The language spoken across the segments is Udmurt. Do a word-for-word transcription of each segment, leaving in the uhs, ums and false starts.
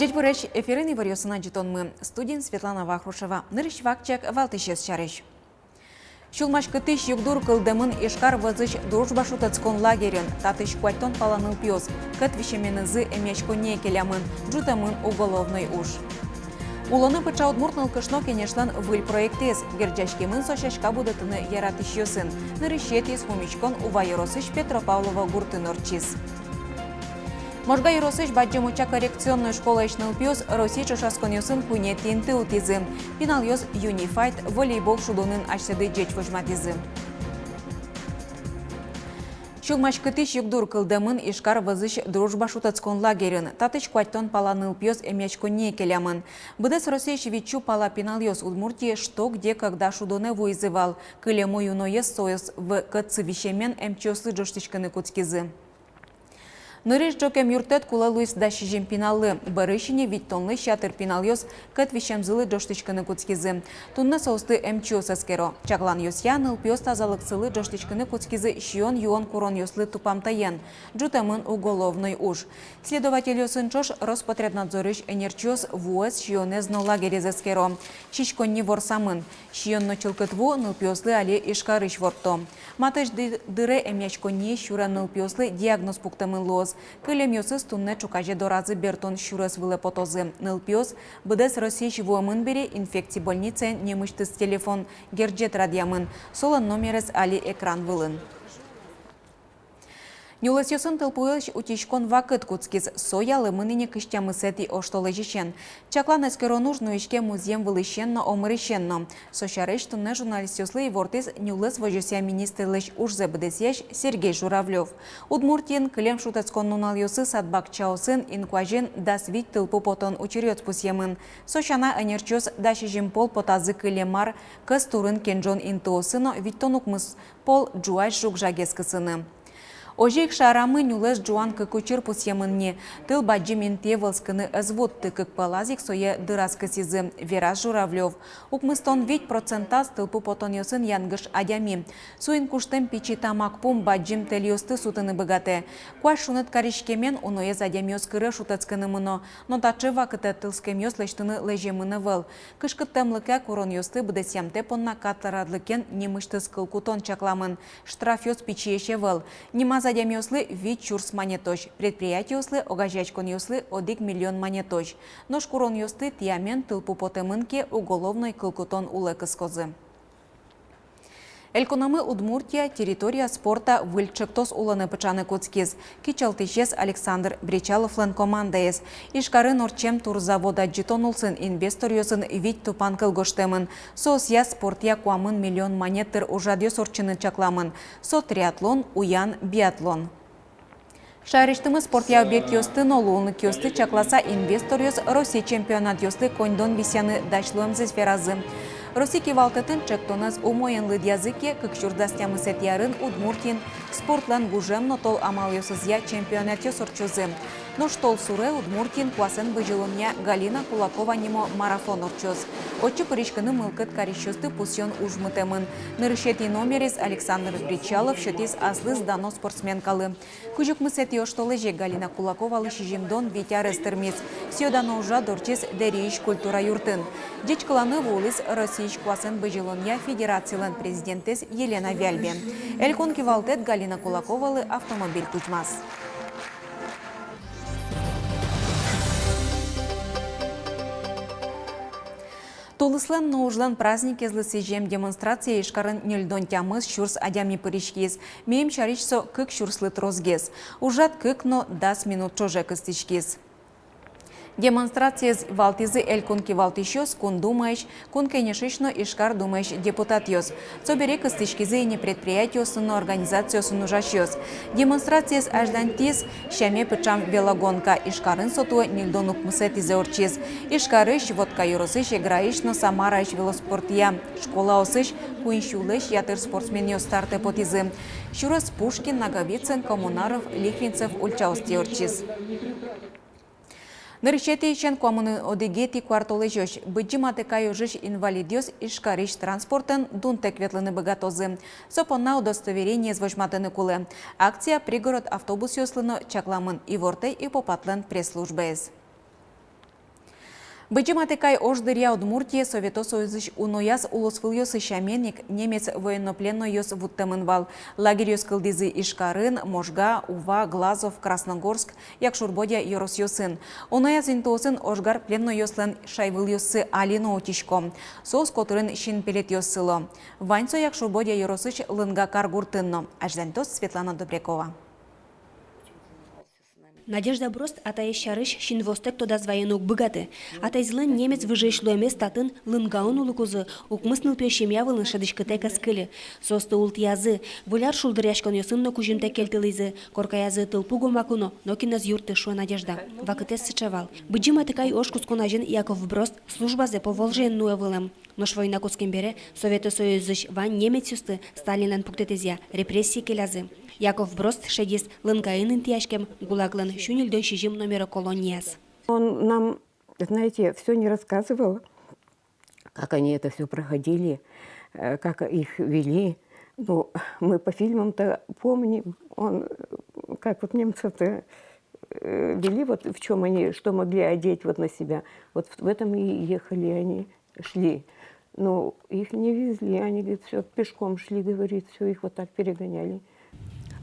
Ӟечбуресь! Эфирын иворъёсын адӟытонмы. Студиын Светлана Вахрушева. Нырысь вакчияк валтӥсез сярысь. Сюлмаськытӥсь югдур кылдэмын Ижкар вӧзысь «Дружба» шутэтскон лагерьын. Татысь куатьтон пала нылпиос кӧт висеменызы эмъяськонние келямын, ӝутэмын уголовной уж. Улонэ пыӵа Удмурт нылкышно кенешлэн выль проектэз. Герӟаськемын со сяська будэтыны яратӥсьёсын. Нырысетӥез пумиськон Ува ёросысь Петропавлово гуртын ортчиз. Можга ёросысь Бадӟым Уча коррекционной школаысь нылпиос Россия ӵошатсконъёсын куинетӥ инты утӥзы. Пиналъёс юнифайт, волейбол шудонын асьсэды ӟеч возьматӥзы. Сюлмаськытӥсь югдур кылдэмын Ижкар вӧзысь «Дружба» шутэтскон лагерьын. Татысь куатьтон пала нылпиос эмъяськонние келямын. Быдэс Россиысь витьсю пала пиналъёс Удмуртие «Что? Где? Когда?» шудонэ вуизы вал. Кылем уй-уноез соос в-, кӧтсы висемен эмчиослы ӝожтӥськыны кутскизы. Нырысь ӝокем юрттэт кулэ луиз дас сизьым пиналлы. Бӧрысь ини витьтонлэсь ятыр пиналъёс кӧт висемзылы ӝожтӥськыны кутскизы. Туннэ соосты эмчиос эскеро. Чакланъёсъя, нылпиос тазалыксылы ӝожтӥськыны кутскизы сиён-юон куронъёслы тупамтэен. Ӝутэмын уголовной уж. Следовательёсын ӵош Роспотребнадзорысь ӧнерчиос вуэз, сиёнэз но лагерез эскеро. Сиськонни ворсамын. Сиён но чылкыт ву нылпиослы али Ижкарысь ворттом. Матысь ды-, дыре эмъяськонние сюрем нылпиослы диагноз пуктэмын луоз. Кылемъёсыз туннэ ӵуказе доразы бертон сюрес вылэ потозы. Нылпиос быдэс Россиысь вуэмын бере, инфекци больницаын нимысьтыз телефон герӟет радъямын. Солэн номерез али экран вылын. Нюлэсъёсын тылпуэсь утиськон вакыт кутскиз. Со ялэмын ини кызь тямысэтӥ оштолэзьысен. Чаклан-эскерон уж нуиське музъем вылысен но, омырысен но. Со сярысь туннэ журналистъёслы ивортӥз нюлэс возёсъя министрлэсь ужзэ быдэсъясь Сергей Журавлёв. Удмуртиын кылем шутэтскон нуналъёсы сад-бакчаосын инкуазьын дас вить тылпу потон учыръёс пусъемын. Со сяна, ӧнерчиос дас сизьым пол потазы кылем ар кӧс турын кенжон интыосы но витьтон укмыс пол ӝуась жуг-жагез кысыны. Озьы ик шаерамы нюлэс ӝуан кык учыр пусъемын ни. Тыл бадӟым интые вӧлскыны ӧз вутты, кык пӧлаз ик сое дыраз кысӥзы, вераз Журавлёв. Укмыстон вить процентаз тылпу потонъёсын янгыш адями. Суин куштэм пичи тамак пум бадӟым тэльёсты сутыны быгатэ. Куазь шуныт кариськемен уноез адямиос кыре шутэтскыны мыно, но таӵе вакытэ тылскемъёс лэсьтыны лэземын ӧвӧл. Кышкыттэмлыкъя куронъёсты быдэсъямтэ понна кат радлыкен нимысьтыз кыл кутон чакламын. Штрафъёс пичиесь ӧвӧл. Нимаз адямиослы вить сюрс манетозь, предприятиослы, огазеяськонъёслы одӥг миллион манетозь. Нош куронъёсты тӥямен, тылпу потэмын ке, уголовной кыл кутон улэ кыскозы. Элькунамы «Удмуртия — территория спорта» выль ӵектос улонэ пыӵаны кутскиз. Кичӧлтӥсез Александр Бречаловлэн командаез. Ижкарын ортчем турзавод адӟытон улсын инвесторъёсын вить тупан кыл гожтэмын. Соосъя спортъя куамын миллион манет тыр ужрадъёс ортчыны чакламын. Со триатлон, уян, биатлон. Шаерысьтымы спортъя объектъёсты но луонлыкъёсты чакласа, инвесторъёс Россия чемпионатъёслы коньдон висъяны дась луэмзэс веразы. Россия кивалтэтын ӵектонэз умоен лыдъязы ке, кык сюрс дас тямысэтӥ арын Удмуртиын спортлэн гужем но тол амалъёсызъя чемпионатъёс ортчозы. Нош толсуре Удмуртиын куасэн бызьылонъя Галина Кулакова нимо марафон ортчоз. Отчы пыриськыны мылкыд карисьёсты пусъён уж мытэмын. Нырысетӥ номерез Александр Бречалов сётӥз аслыз дано спортсменкалы. Кызь укмысэтӥ оштолэзе Галина Кулаковалы сизьымдон вить арес тырмиз. Сӥё-дано ужрад ортчиз Дэриысь культура юртын. Ӟечкыланы вуылӥз Россиысь куасэн бызьылонъя федерацилэн президентэз Елена Вяльбе. Элькун кивалтэт Галина Кулаковалы автомобиль кузьмаз. Тулыслэн но ужлэн праздникезлы сӥзем демонстрацие Ижкарын ньыльдон тямыс сюрс адями пыриськиз. Миым сярысь со кык сюрслы тросгес. Ужрад кык но дас минут ӵоже кыстӥськиз. Демонстрациез валтӥзы Элькун кивалтӥсьёс, Кун Думаысь, Кун Кенешысь но Ижкар Думаысь депутатъёс. Собере кыстӥськизы ини предприятиосын но организациосын ужасьёс. Демонстрациез азьланьтӥз сяме пыӵам велогонка. Ижкарын со туэ ньыльдон укмысэтӥзэ ортчиз. Ижкарысь, Вотка ёросысь, Эграысь но Самараысь велоспортъя школаосысь куинь сюлэсь ятыр спортсменъёс стартэ потӥзы. Сюрес Пушкин, Наговицын, Коммунаров, Лихвинцев ульчаостӥ ортчиз. Нырысетӥысен куамын одӥгетӥ куартолэзёзь Быдӟым Атыкай ожысь инвалидъёс Ижкарысь транспортэн дунтэк ветлыны быгатозы. Со понна удостоверениез возьматыны кулэ. Акция пригород автобусъёслы но чакламын, ивортэ ИПОПАТлэн пресс-службаез. Быдӟым Атыкай ож дыръя Удмуртие Совето Союзысь унояз улосвылъёсы сямен ик немец военнопленнойёс вуттэмын вал. Лагерьёс кылдӥзы Ижкарын, Можга, Ува, Глазов, Красногорск, Якшур-Бӧдья ёросъёсын. Унояз интыосын ожгар пленнойёслэн шайвылъёссы али но утисько. Соос котырын синпелетъёс сыло. Вань со Якшур-Бӧдья ёросысь Лынгакар гуртын но. Азьланьтоз Светлана Добрякова. Надежда Брозд атаез сярысь синвуостэк тодаз вайыны уг быгаты. Атаезлэн немец выжыысь луэмез татын, Лынгаын, улыкузы, укмыс нылпиё семья вылын шӧдӥськытэк ӧз кыльы. Соосты ултӥязы, выль ар шулдыръяськонъёсын но кузьымтэк кельтылӥзы, коркаязы тылпу гомаку но нокин ӧз юртты, шуэ Надежда. Вакытэз сыӵе вал. Быдӟым Атыкай ож кутскон азьын Яков Брозд службазэ Поволжьеын нуэ вылэм. Нош война кутскем бере Совето Союзысь вань немецъёсты Сталинлэн пуктэтэзъя репрессие келязы. Яков Брозд шедиз Лынгаын интыяськем ГУЛАГлэн сю ньыльдон сизьым номеро колонияз. Он нам, знаете, всё не рассказывал, как они это всё проходили, э, как их вели. Ну, мы по фильмам-то помним, он, э, как вот немцев-то, э, вели, вот в чём они, что могли одеть вот на себя. Вот в этом и ехали они, шли. Но их не везли, они, говорит, всё пешком шли, говорит, всё, их вот так перегоняли.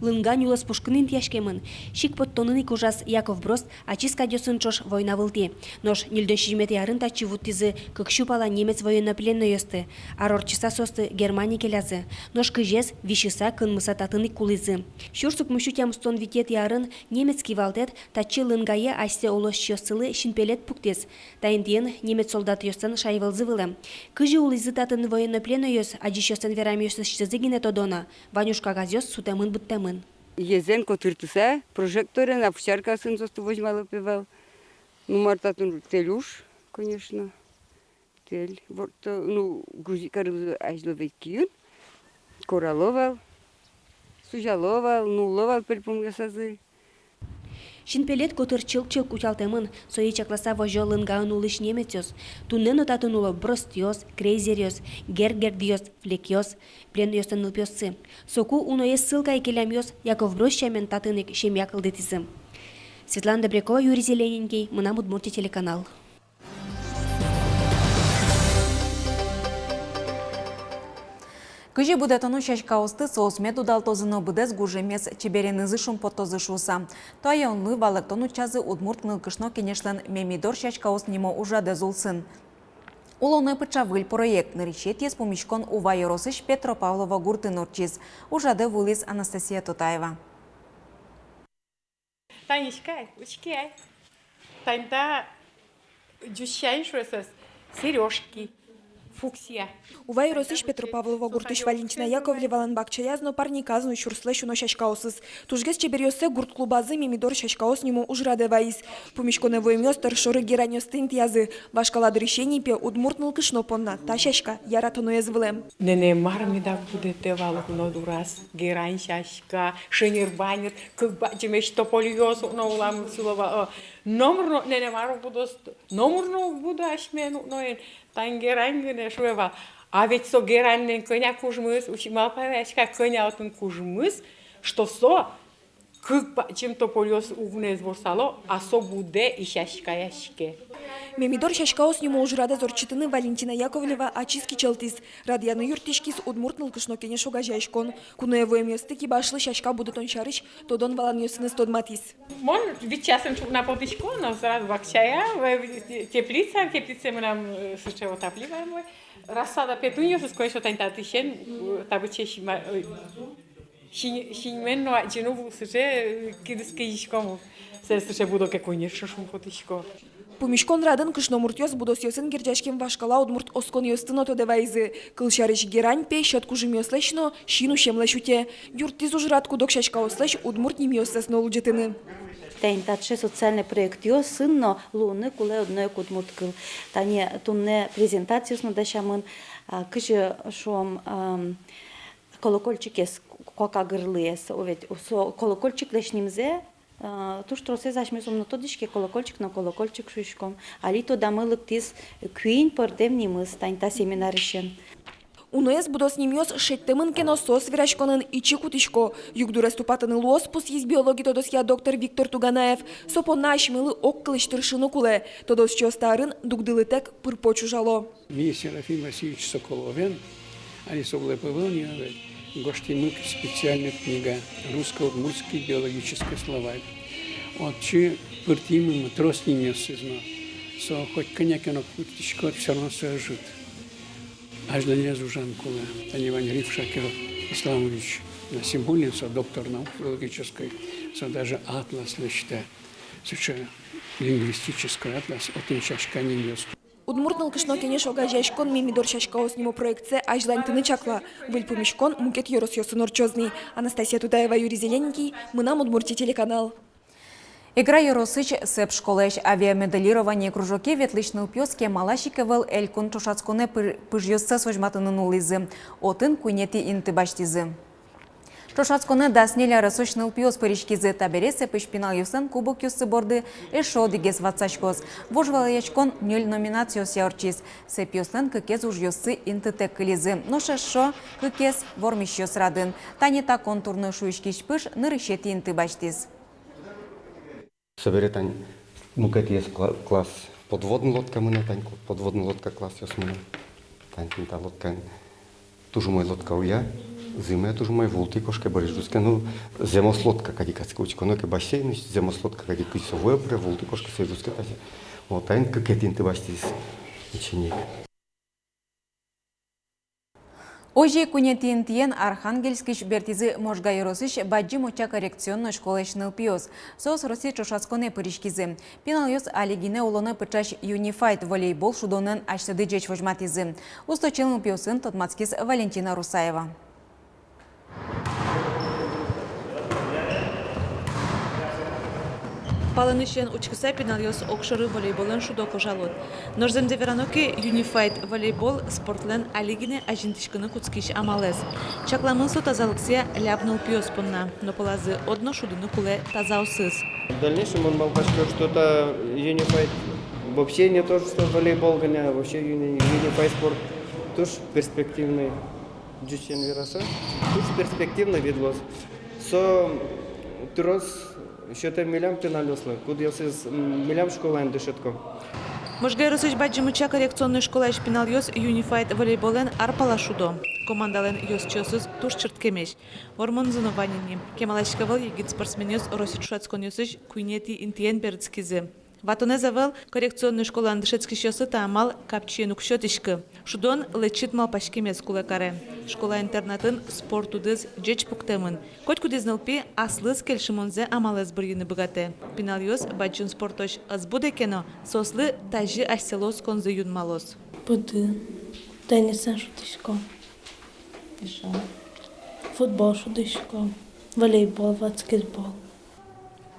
Лынга нюлэс пушкын интыяськемын. Сик поттонын ик ужаз Яков Брозд ачиз кадьёсын ӵош война вылтӥ. Нош ньыльдон сизьыметӥ арын татчы вуттӥзы кык сю пала немец военнопленнойёсты. Ар ортчыса соосты Германие келязы. Нош кызез висьыса, кынмыса татын ик кулӥзы. Сюрс укмыс сю тямыстон витетӥ арын немец кивалтэт татчы, Лынгае, асьсэ улосчиоссылы синпелет пуктӥз. Та интыын немец солдатъёслэн шайвылзы вылэм. Кызьы улӥзы татын военнопленнойёс, адӟисьёслэн верамъёсысьтызы гинэ тодоно. Вань ужкагазъёс сутэмын-быдтэмын. Езэн котыртыса, прожекторен, овчаркаосын соосты возьмало, пе, вал. Ну, мар татын тэль уж, конечно. Тэль ворто, ну, грузить карылӥзы азьло ведь киын. Корало вал, сузяло вал, нулло вал пельпумъёсазы. Синпелет котыр чылк-чылк утялтэмын, сое чакласа возё Лынгаын улӥсь немецъёс. Туннэ но татын уло Бростъёс, Крейзеръёс, Гергердъёс, Флекъёс, пленнойёслэн нылпиоссы. Соку уноез ссылкае келямъёс, Яков Брозд сямен, татын ик семья кылдытӥзы. Светлана Добрякова, Юрий Зелененький, «Мынам Удмуртие» телеканал. Кызьы будэтоно сяськаосты, соос мед удалтозы но быдэс гужемез чеберенызы шумпоттозы шуыса, та юанлы валэктон утчазы Удмурт нылкышно кенешлэн «Мемидор сяськаос» нимо ужрадэз улсын. Улонэ пыӵа выль проект. Нырысетӥез пумиськон Ува ёросысь Петропавлово гуртын ортчиз. Ужрадэ вуылӥз Анастасия Тутаева. Танечка, учке ай. Тань та ӟуч сямен шуэ соос, серёжки, фуксия. Ува ёросысь Петропавлово гуртысь Валентина Яковлевалэн бакчаяз но парниказ но сюрслэсь уно сяськаосыз. Тужгес чеберъёссэ гурт клубазы «Мемидор сяськаос» нимо ужрадэ вайиз. Пумиськонэ вуэмъёс тӧр шоры гераньёсты интыязы. Вашкала дырысен ини, пе, удмурт нылкышно понна та сяська яратоноез вылэм. Нэнэ, мар медак будэтэ вал укно дураз герань сяська, шыньыр-баньыр, кык бадӟымесь топольёс укно улам сыло вал, о. Номыр но, нэнэ, мар уг будоз, номыр но уг будо асьмелэн укноен, тань герань гинэ, шуэ вал. А ведь со гераньлэн кӧня кужмыз, учкы, малпаськы, кӧня отын кужмыз, что со кык бадӟым топольёс уг но ӧз ворсало, а со будэ и сяськаяське. «Мемидор сяськаос» нимо ужрадэз ортчытыны Валентина Яковлева ачиз кичӧлтӥз. Радъяны юрттӥськиз Удмурт нылкышно кенеш огазеяськон. Куное вуэмъёсты кибашлы сяська будэтон сярысь тодон-валанъёсыныз тодматӥз. Мон вить часын ӵукна потӥсько но сразу бакчае, э, теплица, теплицае мынам, э, сыӵе отапливаемой. Рассада петуньёсыз, конечно, тань татысен, э, табыче синьма-, э, синь-, синьмен но адӟыны уг лу, сыӵе, э, кидыс кизиськом ук. Сое сыӵе будо ке, конечно, шумпотӥсько. Пумиськон радын кышномуртъёс будосъёсын герӟаськем вашкала удмурт осконъёсты но тодэ вайизы. Кылсярысь, герань, пе, сьӧд кужымъёслэсь но син усемлэсь утё. Юрттӥз ужрад куд-ог сяськаослэсь удмурт нимъёссэс но улӟытыны. Тань таӵе социальной проектъёсын но луыны кулэ одно ик удмурт кыл. Тани туннэ презентациос но дасямын, а, кызьы шуом, ам, колокольчикез, куака гырлыез, о, ведь со колокольчиклэсь нимзэ, а, туж тросэз асьмеос ум но тодӥське, колокольчик но колокольчик шуиськом. Али тодамы лыктӥз куинь пӧртэм нимыз тань та семинарысен. Уноез будос нимъёс шедьтэмын ке но, соос вераськонын ичи кутӥсько. Югдурез тупатыны луоз, пусйиз биологи тодосъя доктор Виктор Туганаев. Со понна асьмелы огкылысь тыршыны кулэ. Тодосчиос та арын дугдылытэк пыр-поч ужало. Ми Серафим Васильевич Соколовен, али со вылэп ӧвӧл ни, ӧвӧл, гожтӥмы специальной книга «Русско-удмуртский биологический словарь». Отчы пыртӥмы трос нимъёссэ но. Со хоть кӧня ке но кутӥськод, всё равно со ӧжыт. Азьланез ужан кулэ. Тани вань Риф Шакир Исламович Насибуллин, со доктор наук филологической, со даже атлас лэсьтэ. Сыӵе лингвистической атлас, отын сяська нимъёс. «Удмурт нылкышно кенеш» огазеяськон «Мимидор сяськаос» нимо проектсэ азьланьтыны чакла. Выль пумиськон мукет ёросъёсын ортчоз ни. Анастасия Тутаева, Юрий Зелененький, «Мынам Удмуртие» телеканал. Эгра ёросысь Сэп школаысь авиамоделирование кружоке ветлӥсь нылпиос кемалась ик ӧвӧл элькун ӵошатсконэ пы-, пыжъёссэс возьматыны нуллӥзы. Отын куинетӥ инты басьтӥзы. Ӵошатсконэ дас ньыль аресозь нылпиос пыриськизы. Табере Сэпысь пиналъёслэн кубокъёссы борды эшшо одӥгез ватсаськоз. Вожвылъяськон ньыль номинациосъя ортчиз. Сэпъёслэн кыкез ужъёссы интытэк кылизы. Нош эшшо кыкез вормисьёс радын. Тани та конкурсэ шуиськись пыж нырысетӥ инты басьтӥз. Собере тань мукетӥез кла-, класс подводной лодка мынэ, тань кла-, подводной лодка классъёс мынэ. Тань тӥни та лодкаен туж умой лодка уя, зыме туж умой, вултӥ кошке, бӧрысь ӝутске, ну, зэмос лодка кадь ик, адске, учконо ке бассейнысь, зэмос лодка кадь ик, кызьы со вуэ пыре, вултӥ кошке, со ӝутске тазьы. Вот, тань кыкетӥ инты басьтӥз ученик. Озьы куинетӥ интыен Архангельскысь бертӥзы Можга ёросысь Бадӟым Уча коррекционной школаысь нылпиос. Соос Россиысь ӵошатсконэ пыриськизы. Пиналъёс али гинэ улонэ пыӵась юнифайд волейбол шудонэн асьсэды ӟеч возьматӥзы. Усточи нылпиосын тодматскиз Валентина Русаева. Палэнысен учкыса, пиналъёс огшоры волейболэн шудо кожалод. Нош зэмзэ верано ке, юнифайд волейбол — спортлэн али гинэ азинтӥськыны кутскись амалэз. Чакламын со тазалыксыя ляб нылпиос понна, но пӧлазы одно шудыны кулэ тазаосыз. В дальнейшем мон малпасько, что та юнифайд вообще не то же, что волейбол гинэ, а вообще юни-, юнифайд спорт туж перспективный. Ӟучен вераса, туж перспективный вид луоз. Со трос сётэ милям пиналъёслы, кудъёсыз, м, милям школаын дышетско. Можга ёросысь Бадӟым Уча коррекционной школаысь пиналъёс юнифайд волейболэн ар пала шудо. Командалэн ёзчиосыз туж чырткемесь. Вормонзы но вань ини. Кемалась ик ӧвӧл егит спортсменъёс Россиысь ӵошатсконъёсысь куинетӥ интыен берытскизы. Ватонэз ӧвӧл, коррекционной школаын дышетскисьёслы та амал капчиен уг сётӥськы. Шудон лэчыт малпаськемез кулэ каре. Школа-интернатын спорт удыс ӟеч пуктэмын. Котькудӥз нылпи аслыз кельшымонзэ амалэз бырйыны быгатэ. Пиналъёс бадӟым спортозь ӧз будэ ке но, соослы тазьы асьсэлы осконзы юнмалоз. Будын, теннисэн шудӥсько. Эшшо? Футбол шудӥсько, волейбол, баскетбол.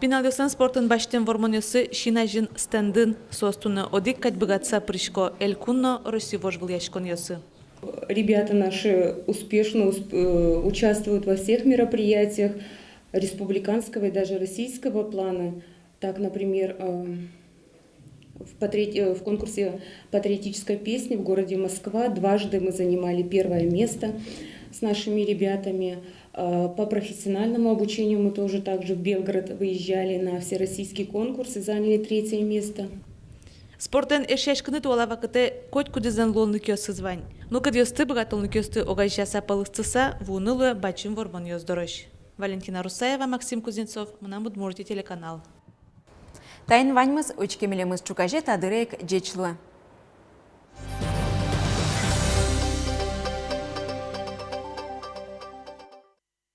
Пиналъёслэн спортын басьтэм вормонъёссы син азьын стендын. Соос туннэ одӥг кадь быгатыса пырисько элькун но Россия вожвылъяськонъёсы. Ребята наши успешно усп-, э, участвуют во всех мероприятиях республиканского и даже российского плана. Так, например, э, в патри-, э, в конкурсе патриотической песни в городе Москва дважды мы занимали первое место с нашими ребятами. Э, по профессиональному обучению мы тоже также в Белгород выезжали на всероссийский конкурс и заняли третье место. Спортэн эшъяськыны туала вакытэ котькудӥзлэн луонлыкъёсыз вань. Мылкыдъёсты, быгатонлыкъёсты огазеяса, пӧлыстыса, вуыны луэ бадӟым вормонъёс дорозь. Валентина Русаева, Максим Кузнецов, «Мынам Удмуртие» телеканал. Таин ваньмыз. Учке милемыз ӵуказе та дыре ик. Ӟеч луэ.